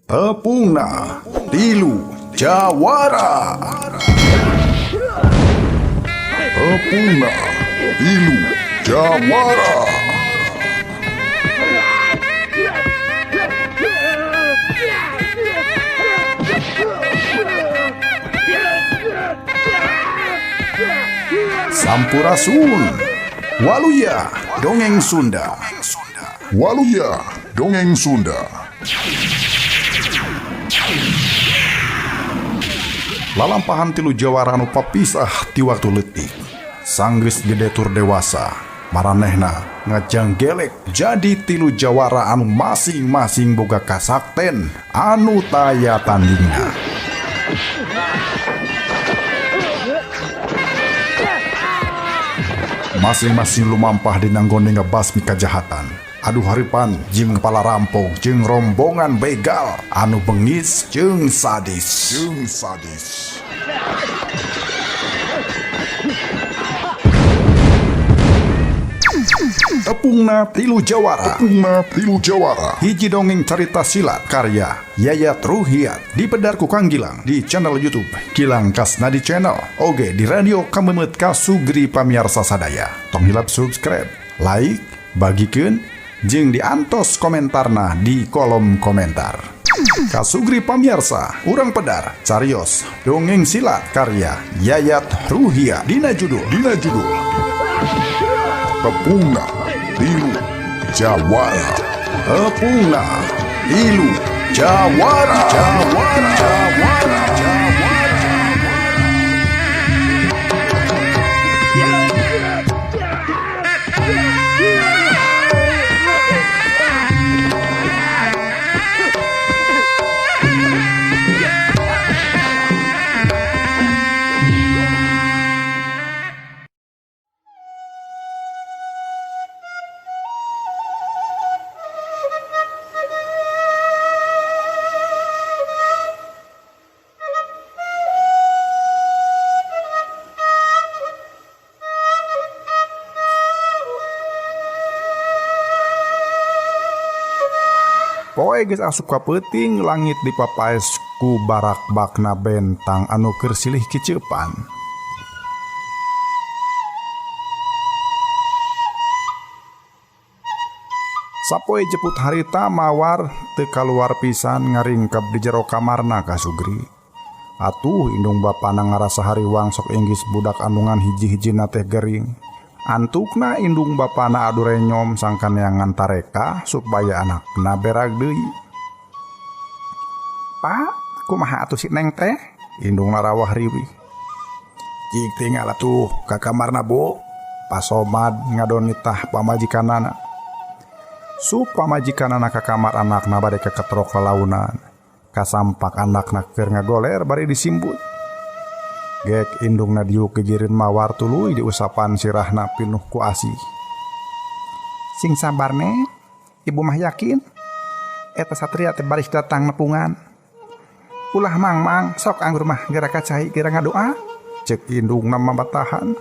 Tepungna tilu jawara. Tepungna tilu jawara. Sampurasun. Waluya Dongeng Sunda. Waluya Dongeng Sunda. Lalampahan tilu jawara anu papisah ti waktu leutik. Sanggeus gede tur dewasa, maranehna ngajanggelek jadi tilu jawara anu masing-masing boga kasakten anu taya tandingna. Masing-masing lumampah dina nggone ngebasmi kajahatan. Adu haripan jeung palarampok jeung rombongan begal anu bengis jeung sadis. Jeung sadis. Tepungna tilu jawara. Tepungna tilu jawara. Hiji dongeng carita silat karya Yayat Ruhiat dipedar ku Kang Gilang di channel YouTube Gilang Kasnadi Channel. Oge di radio Kamemet Kasugri pamiarsa sadaya. Tong hilap subscribe, like, bagikeun, jeung diantos komentarna di kolom komentar. Kasugri pamiarsa, urang pedar, carios, dongeng silat karya Yayat Ruhiat dina judul, dina judul Tepungna Tilu Jawara. Tepungna Tilu Jawara. Jawara. Jawara. Poe geus asup ka peuting, langit dipapaes ku barak-bakna bentang anu keur silih kiceupan. Sapoe jeput harita mawar teu kaluar pisan ngaringkep di jero kamarna ka Sugri. Atuh indung bapana ngarasa hariwang sok inggis budak andungan hiji-hijina teh gering. Antukna indung bapana adu renyom sangkan neangan tareka supaya anakna berag deui. Pak, kumaha atuh si Neng teh? Indung narawah riwih. Cik tinggal atuh ka kamarna bu. Pasomad ngadonitah pamajikanana. Sup pamajikanana ka kamar anakna bade keketrok lalaunan. Kasampak anakna keur ngagoler bari disimbut. Gek indungna diuk gigireun mawar tuluy diusapan sirahna pinuh ku asih. Sing sabar Neng, ibu mah yakin eta satria teh baris datang nepungan. Ulah mang-mang sok anggur mah geura ka cai geura ngadoa, ceuk indungna mabatahan.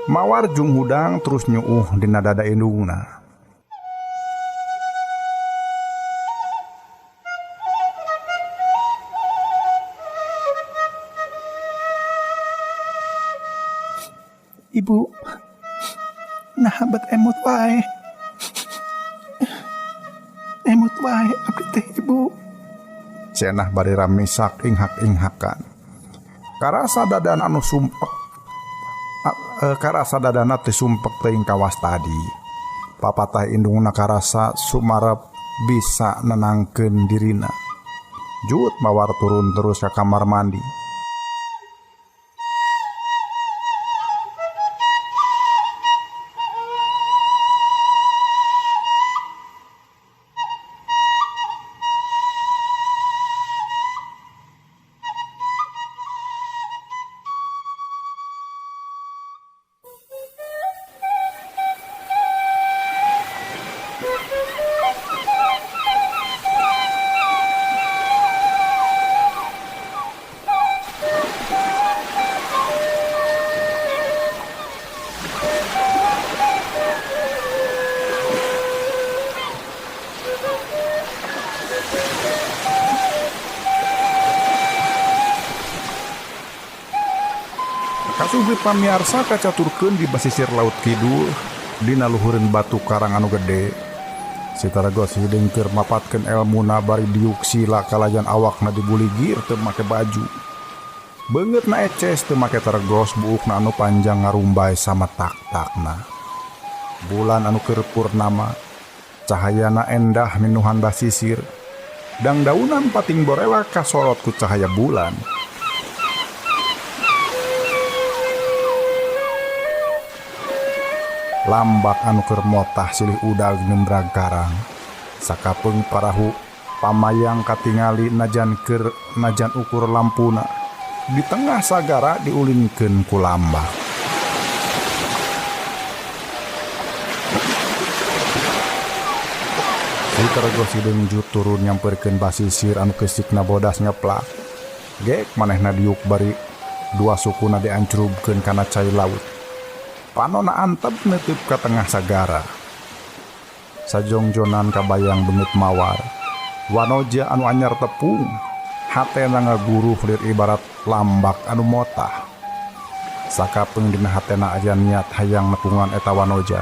Mawar jung hudang terus nyuuh dina dada indungna. Ibu, nah bet emut wae. Emut wae abdi teh ibu. Cenah bari ramisak inghak-inghakan. Karasa dadana anu sumpek. Karasa dadana teh sumpek teuing kawas tadi. Papatah indungna karasa sumarep bisa nenangkeun dirina. Jut mawar turun terus ka kamar mandi. Kasugri pamiarsa kacaturkeun di basisir laut kidul dina luhureun batu karang anu gede. Si Targos hideung keur mapatkeun elmuna bari diuk sila kalayan awakna dibuligir teu make baju. Beungeutna eces teu make targos buukna anu panjang ngarumbay sama tak-takna. Bulan anu keur purnama, cahayana endah minuhan basisir. Dangdaunan pating borela kasorot ku cahaya bulan. Lambak anu keur motah silih udag nembrag karang. Sakapeung parahu pamayang katingali najan keur najan ukur lampuna. Di tengah sagara diulinkeun ku lambak. Si Targos hideung jut turun nyamperkeun basisir anu keusikna bodas ngeplak. Gek manehna diuk bari dua sukuna diancrubkeun kana cai laut. Panona antep neuteub ka tengah sagara. Sajongjonan kabayang beungeut mawar. Wanoja anu anyar tepung, hatena ngaguruh lir ibarat lambak anu motah. Sakapeung dina hatena aya niat hayang nepungan eta wanoja.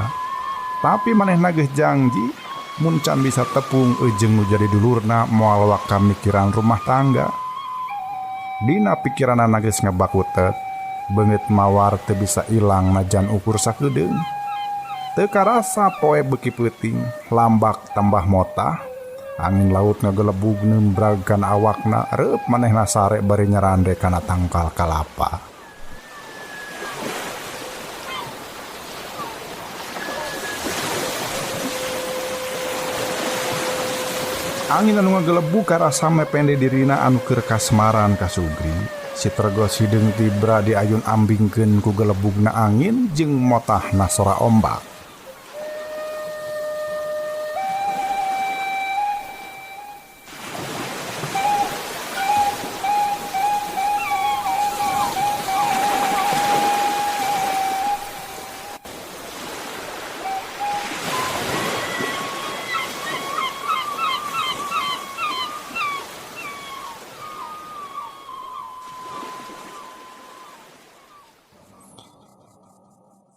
Tapi manehna geus janji mun can bisa tepung eujeung nu jadi dulurna moal waka mikiran rumah tangga. Dina pikiranana geus ngabakutet, beungeut mawar teu bisa ilang najan ukur sakedeung. Teu karasa poe beuki peuting, lambak tambah motah. Angin laut ngagelebug nembrag kana awakna, reup manehna sare bari nyarande kana tangkal kalapa. Angin anu ngagelebug karasa mepende dirina anu keur kasmaran ka Sugri. Si Tergos hideung tibra diayun ambingkeun ku gelebugna angin jeung motahna sora ombak.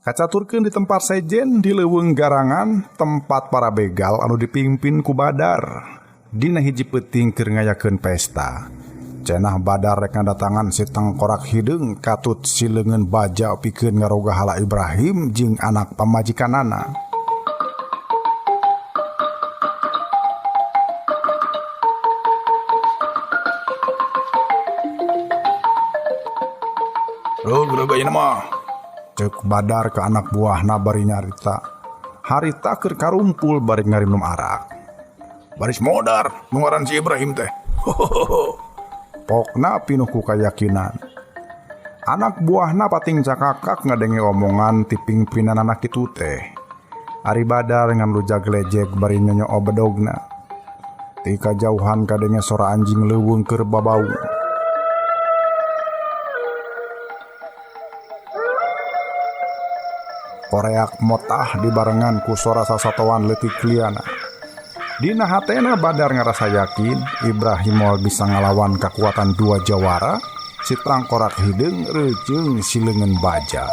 Kacaturkeun di tempat sejen di leuweung garangan tempat para begal anu dipimpin ku Badar. Dina hiji peuting keur ngayakeun pesta. Cenah Badar rek ngadatangan si tengkorak hideung katut si leungeun baja pikeun ngaroga hala Ibrahim jeung anak pamajikanana. Rug ayeuna mah. Cek Badar ke anak buahna bari nyarita. Harita keur karumpul bari ngarinum arak. Baris modar nu ngaran si Ibrahim teh. Pokna pinuh ku kayakinan. Anak buahna pating cakakak ngadenge omongan ti pingpinanana kitu teh. Ari Badar ngan lujag lejek bari nyonyoo bedogna. Ti kajauhan kadenge sora anjing leuweung keur babau. Koreak motah dibarengan ku sora sasatoan leutik liana. Dina hatena Badar ngarasa yakin Ibrahim moal bisa ngalawan kakuatan dua jawara, si tangkorak hideung reujeung si leungeun baja.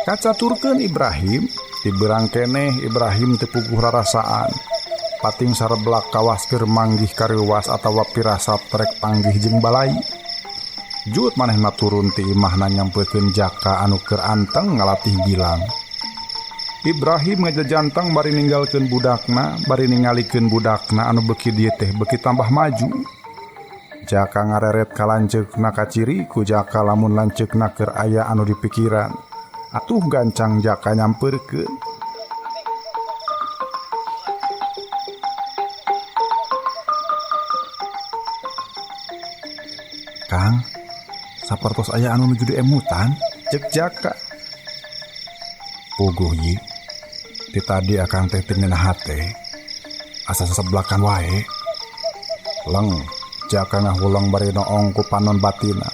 Kacaturkeun Ibrahim, diberang keneh Ibrahim teu puguh rarasaan. Pating sareblak kawas keur manggih kareuwas atawa pirasat rek panggih jeung balai. Jut manehna turun ti imahna nyampeurkeun Jaka anu keur anteng ngalatih gilang. Ibrahim ngajajanteng bari ninggalkeun budakna, bari ningalikeun budakna anu beuki dieu teh beuki tambah maju. Jaka ngareret ka lanceukna kaciri ku Jaka lamun lanceukna keur aya anu dipikiran. Atuh gancang Jaka nyampeurkeun. Kang, sapertos aya anu nuju diemutan, cek Jaka. Puguh yi, ti tadi akang teh teu ngeunah hate, asa saseblakan wae. Leng, Jaka ngahuleng bari noong ku panon batina.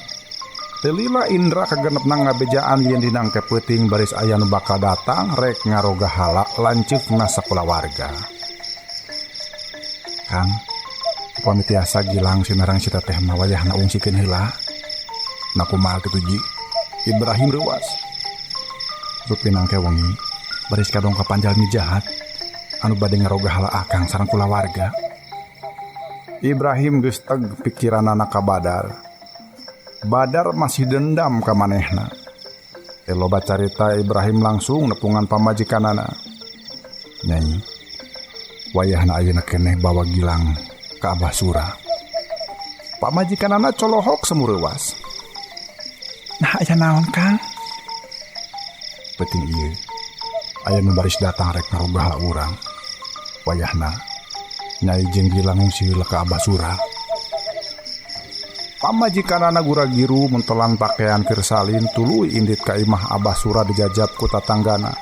Teu lila indra kagenepna ngabejaan yen dina engke peuting baris aya nu bakal datang rek ngaroga hala lanceukna sakulawarga. Kang, upami tiasa Gilang sinareng si teteh mah wayahna ungsikeun heula. Na kumaha kitu Ji? Ibrahim reuas. Rupina engke wengi baris kadongkapan jalmi jahat anu bade ngaroga hala akang sareng kulawarga. Ibrahim geus teg pikiranana ka Badar. Badar masih dendam ka manehna. Teu loba carita Ibrahim langsung nepungan pamajikanana. Nyai, wayahna ayeuna keneh bawa Gilang ka Abah Sura. Pamajikanana colohok semureuwas. Nah, aya naon, Kang? Peuting ieu, aya nu baris datang rek ngarobah urang. Wayahna Nyai jeung Gilang ngungsi heula ka Abah Sura. Pamajikanana gura-giru mentelan pakaian keur salin tuluy indit ka imah Abah Sura dijajab ku tatanggana.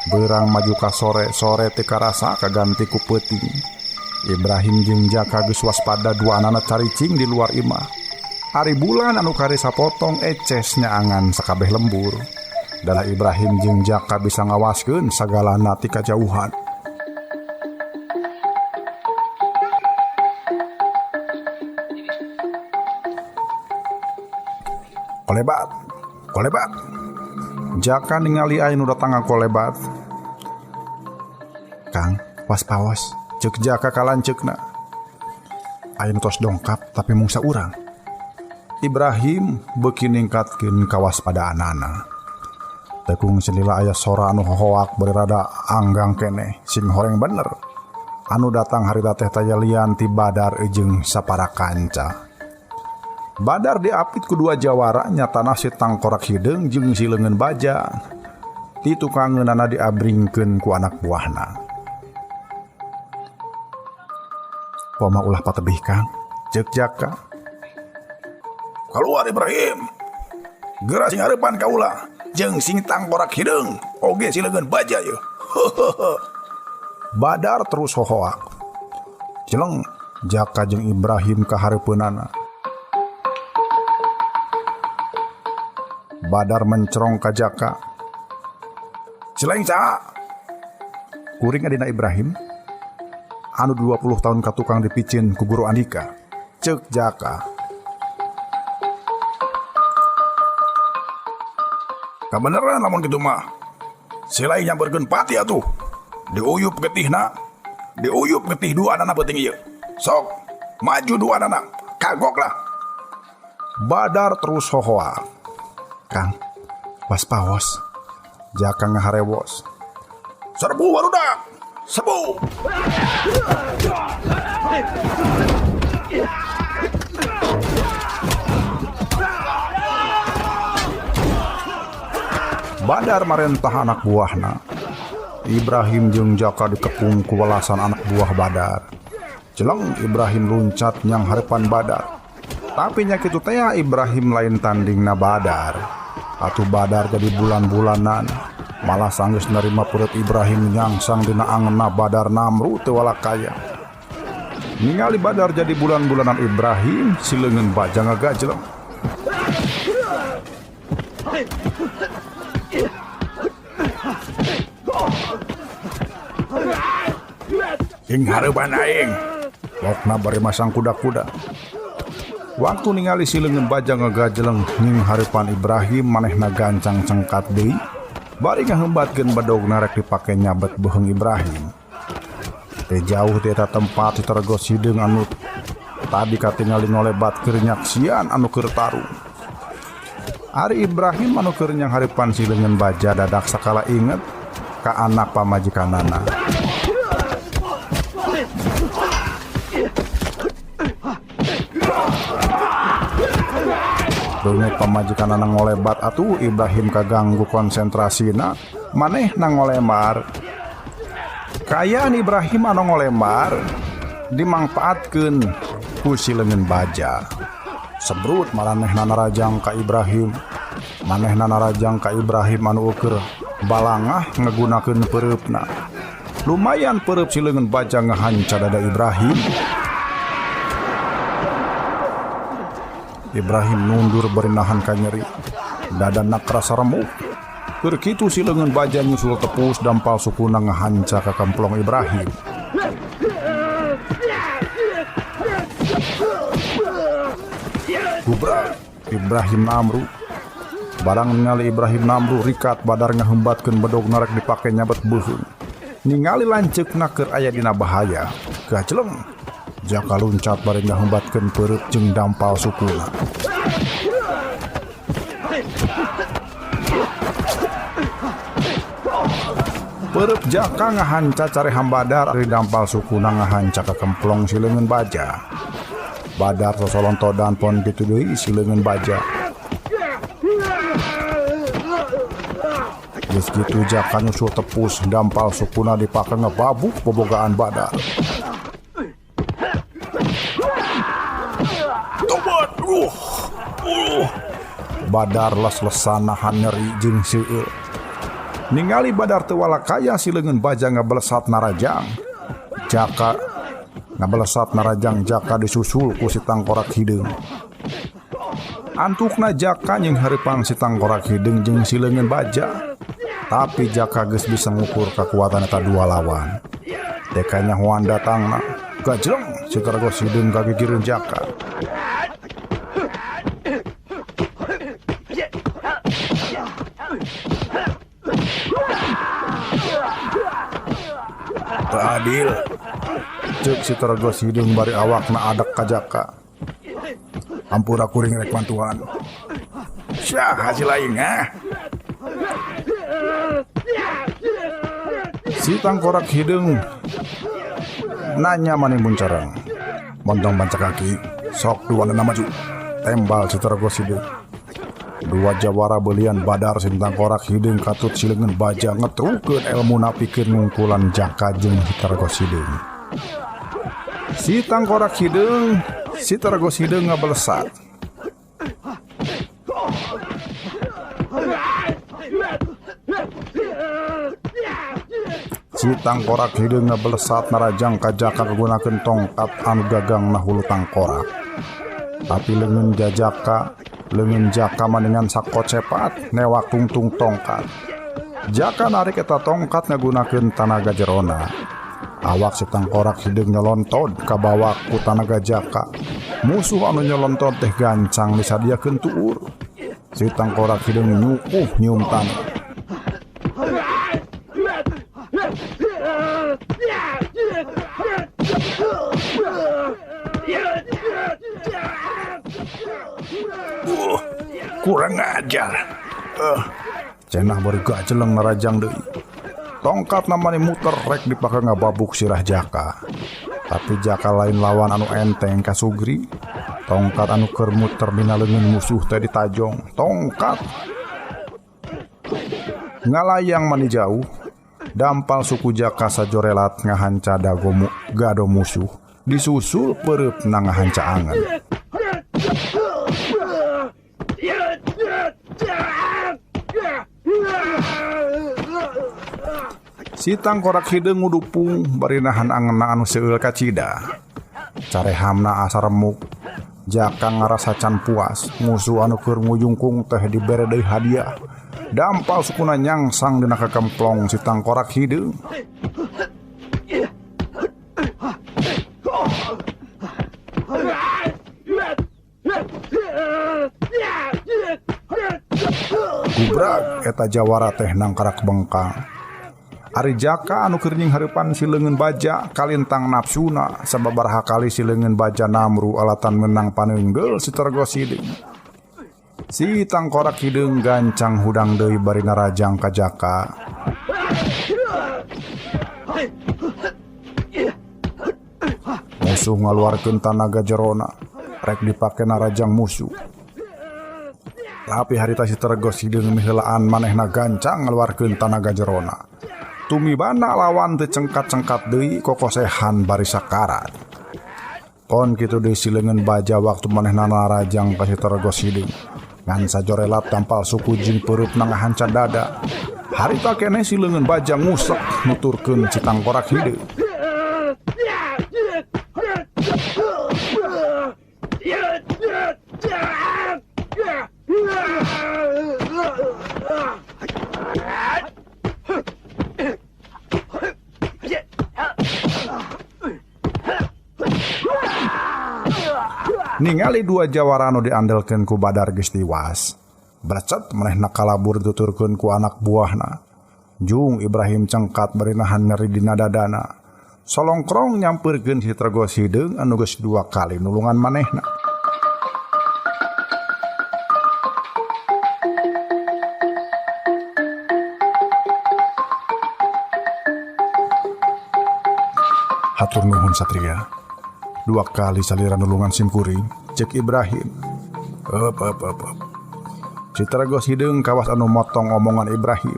Beurang maju ka sore, sore teu karasa kaganti ku peuting. Ibrahim jeung Jaka geus waspada duanana caricing di luar imah. Ari bulan anu kari sapotong eces nyaangan sakabeh lembur. Dalah Ibrahim jeung Jaka bisa ngawaskeun sagalana ti kajauhan. Kolebat, kolebat. Jaka ningali aya nu datang kolebat. Kang, waspawas, ceuk Jaka ka lanceukna. Aya nu tos dongkap tapi mung saurang. Ibrahim beuki ningkatkeun kawaspadaanana. Tekung silila aya sora anu hohoak bari rada anggang keneh, sing horeng bener. Anu datang harita teh taya lian ti Badar jeung sapara kanca. Badar diapit ku dua jawara nyatana si tangkorak hideung jeung si leungeun baja. Ti tukangeunana diabringkeun ku anak buahna. Poma ulah patebih Kang, ceuk Jaka. Keluar Ibrahim. Geura sing hareupan kaula jeung sing tangkorak hideung oge si leungeun baja yeuh. Badar terus hohoak. Jeleng Jaka jeung Ibrahim ka hareupeunana. Badar mencerong ka Jaka. Sileng saha? Kuring adina Ibrahim anu 20 tahun ka tukang dipicin ku guru Andika. Ceuk Jaka. Kabeneran lamun kitu mah. Silai nyamperkeun pati atuh. Diuyup getihna, diuyup getih duanana peuting ieu. Sok, maju duanana, kagok lah. Badar terus hohoak. Kang, waspawas. Jaka ngaharewos. Serbu barudak, serbu. Badar marentah anak buahna. Ibrahim jeung Jaka dikepung ku welasan anak buah Badar. Jeleng Ibrahim luncat nyang hareupan Badar. Tapi nya kitu teh Ibrahim lain tandingna Badar. Atuh Badar jadi bulan-bulanan. Malah sanggeus nerima perut Ibrahim nyangsang dina angeunna Badar namru teu walakaya. Ningali Badar jadi bulan-bulanan Ibrahim, si leungeun baja ngagajleng. Ing hareupan aing, lokna bari masang kuda-kuda. Waktu ningali si leungeun baja ngagajleng ning hareupan Ibrahim, manehna gancang cengkat deui. Bari ngahembatkeun bedogna rek dipake nyabet beuheung Ibrahim. Teu jauh ti eta tempat si tergos hideung anu tadi katingali ngolebat keur nyaksian anu keur tarung. Ari Ibrahim anu keur nyang hareupan si leungeun baja dadak sakala inget ka anak pamajikanana. Beungeut pamajikanana ngolebat atuh Ibrahim kaganggu konsentrasina, manehna ngolemar. Kaayaan Ibrahim anu ngolemar dimangpaatkeun ku si leungeun baja. Sebrut maranehna narajang ka Ibrahim. Manehna narajang ka Ibrahim anu ukur balangah ngagunakeun peureupna. Lumayan peureub si leungeun baja ngahanca dada Ibrahim. Ibrahim nundur bari nahan kanyeri. Dadana karasa remuk. Keur kitu si leungeun baja nyusul tepus dampal sukuna ngahanca ka kemplong Ibrahim. Gubrak Ibrahim namru. Barang ningali Ibrahim namru rikat Badar ngahembatkeun bedog narek dipake nyabet beuheung. Ningali lanceukna keur aya dina bahaya. Gajeleng. Jaka luncat bari ngahembatkeun peureut jeung dampal sukuna. Peureut Jaka ngahanca careham Badar ari dampal sukuna ngahanca ka kemplong si leungeun baja. Badar sosolontodan pon kitu deui si leungeun baja. Geus kitu Jaka nyusul tepus dampal sukuna dipake ngebabuk bobogaan Badar. Tobat! Badar les-lesan nahan nyeri jeung seueur. Ningali Badar teu walakaya si leungeun baja ngabalesat narajang. Jaka ngabalesat narajang Jaka disusul ku si tangkorak hideung. Antukna Jaka jeung hareupan si tangkorak hideung jeung si leungeun baja. Tapi Jaka geus bisa ngukur kakuatan eta dua lawan. Deka nyahoan datangna, gajleng si tergos hideung kagigireun Jaka. Teu adil. Ceuk si tergos hideung bari awakna adek ka Jaka. Hampura kuring rek bantuan. Syah hasil aing ah. Si tangkorak hideung nanya manimbun carang. Montong banca kaki, sok duanana maju. Tembal si tergos hideung. Dua jawara belian Badar si tangkorak hideung katut si leungeun baja ngetrukeun elmuna pikeun ngungkulan Jaka jeung si tergos hideung. Si tangkorak hideung, si tergos hideung ngabalesat. Si tangkorak hideung ngabalesat narajang ka Jaka kagunakeun tongkat anu gagang na hulu tangkorak. Tapi leungeun jajaka, leungeun Jaka maningan sakocepat newak tungtung tongkat. Jaka narik eta tongkat ngagunakeun tanaga jerona. Awak si tangkorak hideung nyolontod kabawa ku tanaga Jaka. Musuh anu nyolontod teh gancang disadiakeun tuur. Si tangkorak hideung nyukuh nyium tanah. Kurang ajar. Cenah bari gajeleng narajang deui. Tongkat namanya muter rek dipake ngababuk sirah Jaka. Tapi Jaka lain lawan anu enteng ka Sugri. Tongkat anu keur muter dina leungeun musuh teh ditajong. Tongkat ngalayang mani jauh. Dampal suku Jaka sajorelat ngahanca dago gado musuh. Disusul peureupna ngahanca angen. Si tangkorak hideung ngudupung bari nahan angenna anu seueul kacida. Carehamna asa remuk. Jaka ngarasa can puas. Musuh anu keur ngujungkung teh dibere deui hadiah. Dampal sukuna nyangsang dina kakemplong si tangkorak hideung. Gubrak eta jawara teh nangkarak bengkang. Ari Jaka anu keur nyinghareupan si leungeun baja kalintang nafsuna sababaraha kali si leungeun baja namru alatan menang paneunggeul si tergos hideung. Si tangkorak hideung gancang hudang deui bari narajang ka Jaka. Musuh ngaluarkeun tanaga jerona rek dipake narajang musuh. Tapi harita si tergos hideung miheulaan manehna gancang ngaluarkeun tanaga jerona. Tumibana lawan teu cengkat-cengkat deui kokosehan bari sakarat. Pon kitu deui si leungeun baja waktu manehna narajang ka si tergos hideung. Ngan sajorelat tampal suku jeung peureupna ngahanca dada. Harita keneh si leungeun baja ngusek nuturkeun si tangkorak hideung. Ningali dua jawara anu diandelkeun ku Badar geus tiwas. Brecet manehna kalabur dituturkeun ku anak buahna. Jung Ibrahim cengkat bari nahan nyeri dina dadana. Solongkrong nyampeurkeun si Tergos Hideung anu geus dua kali nulungan manehna. Hatur nuhun Satria. Dua kali salira nulungan simkuring, cek Ibrahim. Up, up, up, up. Si Tergos Hideung kawas anu motong omongan Ibrahim.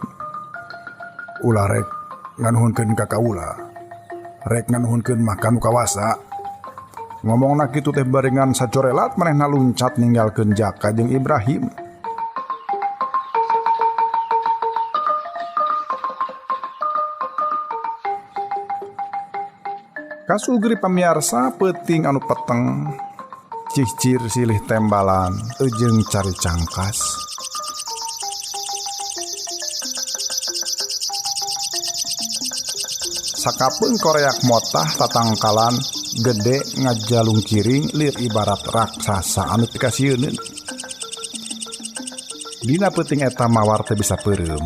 Ulah rek nganuhunkeun ka kaula. Rek nganuhunkeun mah kanu kawasa. Ngomongna kitu teh barengan sacorelat manehna luncat ninggalkeun Jaka jeung Ibrahim. Kasugri pamiarsa peuting anu peteng, cicir silih tembalan, eujeung cari cangkas. Sakapeung koreak motah tatangkalan gede ngajalung kiring lir ibarat raksasa anu pikasieuneun. Dina peuting eta mawar teh bisa peureum.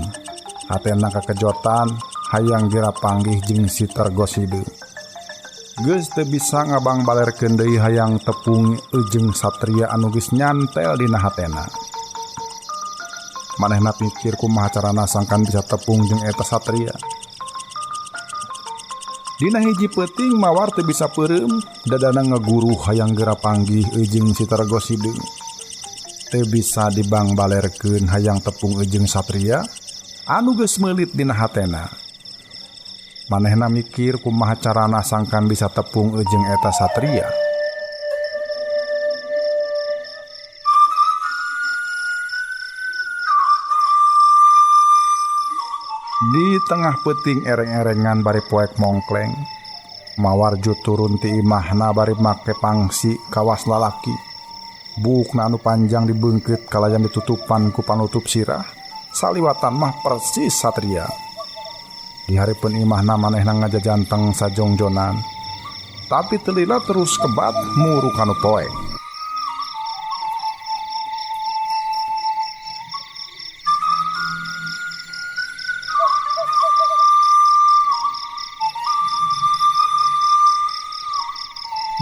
Hatena kakejotan hayang geura panggih jeung si Tergos Hideung. Geus teu bisa ngabang balerkeun deui hayang tepung eujeung satria anu geus nyantel dina hatena. Manehna pikir kumaha carana sangkan bisa tepung jeung eta satria. Dina hiji peuting mawar teu bisa peureum, dadana ngaguruh hayang geura panggih eujeung si Tergos Hideung. Teu bisa dibang balerkeun hayang tepung eujeung satria anu geus meulit dina hatena. Manehna mikir kumaha carana sangkan bisa tepung eujeung eta satria. Di tengah peuting ereng-erengan bari poek mongkleng, Mawarju turun ti imahna bari make pangsi kawas lalaki. Buukna anu panjang dibeungkeut kalayan ditutupan ku panutup sirah, saliwatan mah persis satria. Di hareupeun imahna manehna ngajajanteng sajongjonan. Tapi telila terus kebat muru kanu poek.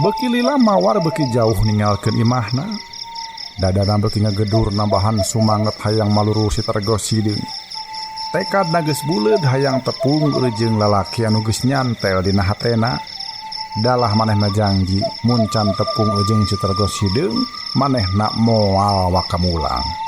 Beuki lila mawar beuki jauh ninggalkeun imahna. Dadana beuki ngagedur nambahan sumanget hayang maluru si Tergos Hideung. Tekadna geus buleud hayang tepung eujeung lalaki anu geus nyantel dina hatena. Dalah manehna janji mun can tepung eujeung si Tergos Hideung manehna moal wakamulang.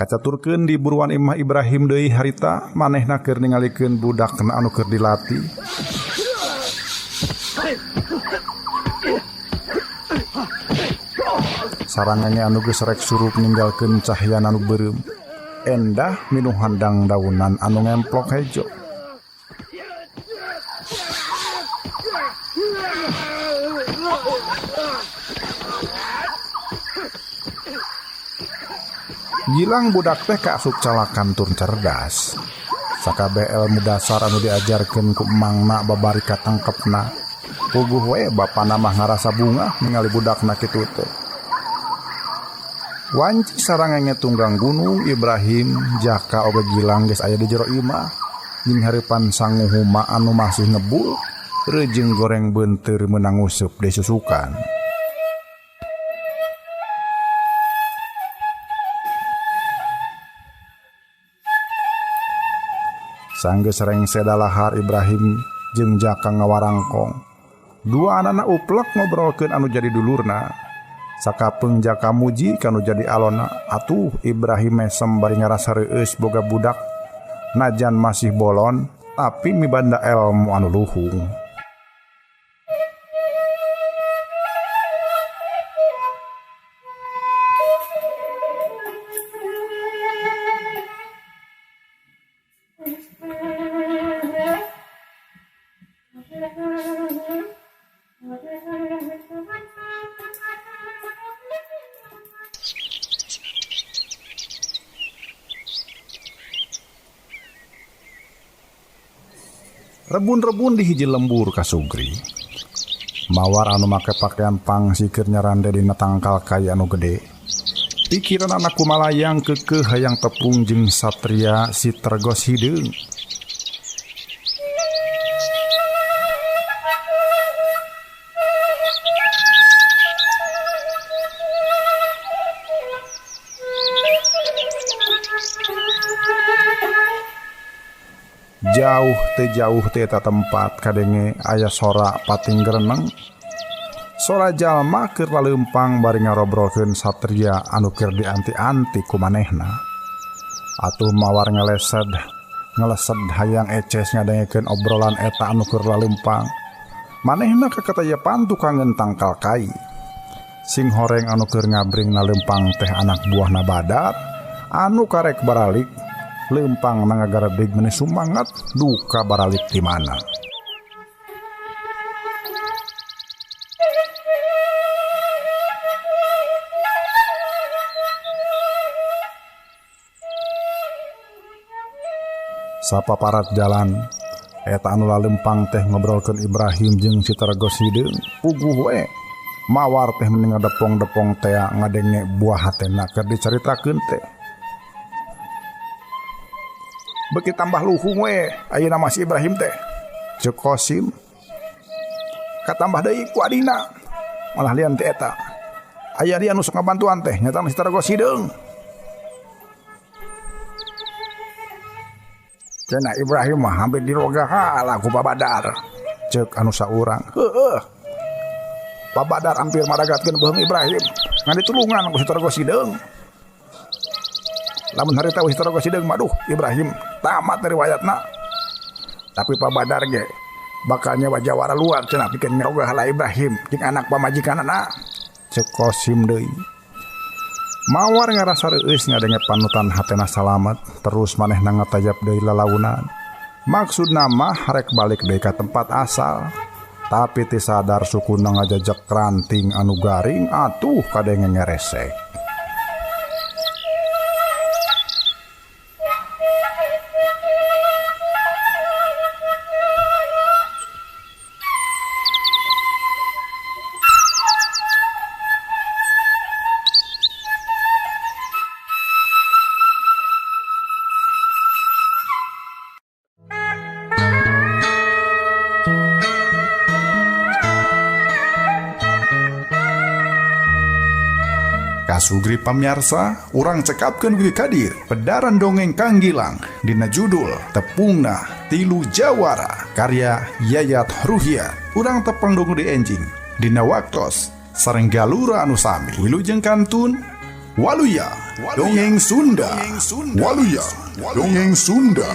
Kacaturkeun di buruan imah Ibrahim deui harita manehna keur ningalikeun budakna anu keur dilatih. Saranganya anu geus rek surup ninggalkeun cahayana anu beureum. Endah minuhan dangdaunan anu ngemplok hejo. Gilang budak teh kaasup calakan tur cerdas. Sakabeh ilmu dasar anu diajarkeun ku emangna babari katangkepna. Puguh we bapana mah ngarasa bungah ningali budakna kitu teh. Wanci sarangenge tunggang gunung Ibrahim Jaka oge Gilang geus aya di jero imah. Jeung hareupan sangu huma anu masih ngebul, reujeng goreng beunteur meunang nguseup disusukan. Sanggeus rengse dalahar Ibrahim jeung Jaka ngawarangkong. Duanana uplek ngobrolkeun anu jadi dulurna. Sakapeung jaka muji kanu jadi alona. Atuh Ibrahim mesem bari ngarasa reueus boga budak. Najan masih bolon tapi mibanda elmu anu luhung. Rebun-rebun di hiji lembur kasugri. Mawar anu make pakaian pangsikir nyarande dina tangkal kai anu gede. Pikiran anak kumalayang kekeh hayang tepung jeung satria si Tergos hideung. Jauh teh jauh teh eta tempat kadenge aya sora pating gereneng. Sora jalma keur laleumpang bari ngarobrolkeun satria anu keur dianti-anti ku manehna. Atuh Mawar ngelesed hayang eces ngadengekeun obrolan eta anu keur laleumpang. Manehna kakatayepan tukangeun tangkal kai. Sing horeng anu keur ngabring naleumpang teh anak buahna Badar anu karek baralik. Lempang nangagaredeg meni sumangat duka baralik di mana. Sapaparat jalan eta anu lalempang teh ngobrolkeun Ibrahim jeung si Tergos hideung. Puguh we Mawar teh meni ngadepong-depong tea ngadenge buah hatena keur dicaritakeun teh. Beki tambah luhung we ayeuna mah si Ibrahim teh. Ceuk Kosim katambah deui ku adina. Malah lian teh eta. Aya dia nu sok ngabantuan teh nyata si Tergos hideung. Cenah Ibrahim mah hampir dirogahala ku Pak Badar. Ceuk anu saurang. Heueuh. Pak Badar hampir maragatkeun beuheung Ibrahim. Ngan ditulungan ku si Tergos hideung. Lamun harita wis Tergos hideung mah duh Ibrahim tamat riwayatna. Tapi Pak Badar ge bakal nyewa jawara luar cenah pikeun ngerogahala Ibrahim jeung anak pamajikanana. Ceuk Kosim deui. Mawar ngarasa reueus ngadenge panutan hatena salamet terus manehna ngatayap deui lalaunan. Maksudna mah rek balik deui ka tempat asal. Tapi teu sadar sukuna ngajajek ranting anu garing atuh kadenge ngeresek. Kasugri pamiarsa, urang cekapkeun dugi ka dieu pedaran dongeng Kang Gilang dina judul Tepungna Tilu Jawara karya Yayat Ruhiyat. Urang tepang dongeng di enjing dina waktos sareng galura anu sami. Wilujeng kantun Waluya Dongeng Sunda. Waluya Dongeng Sunda.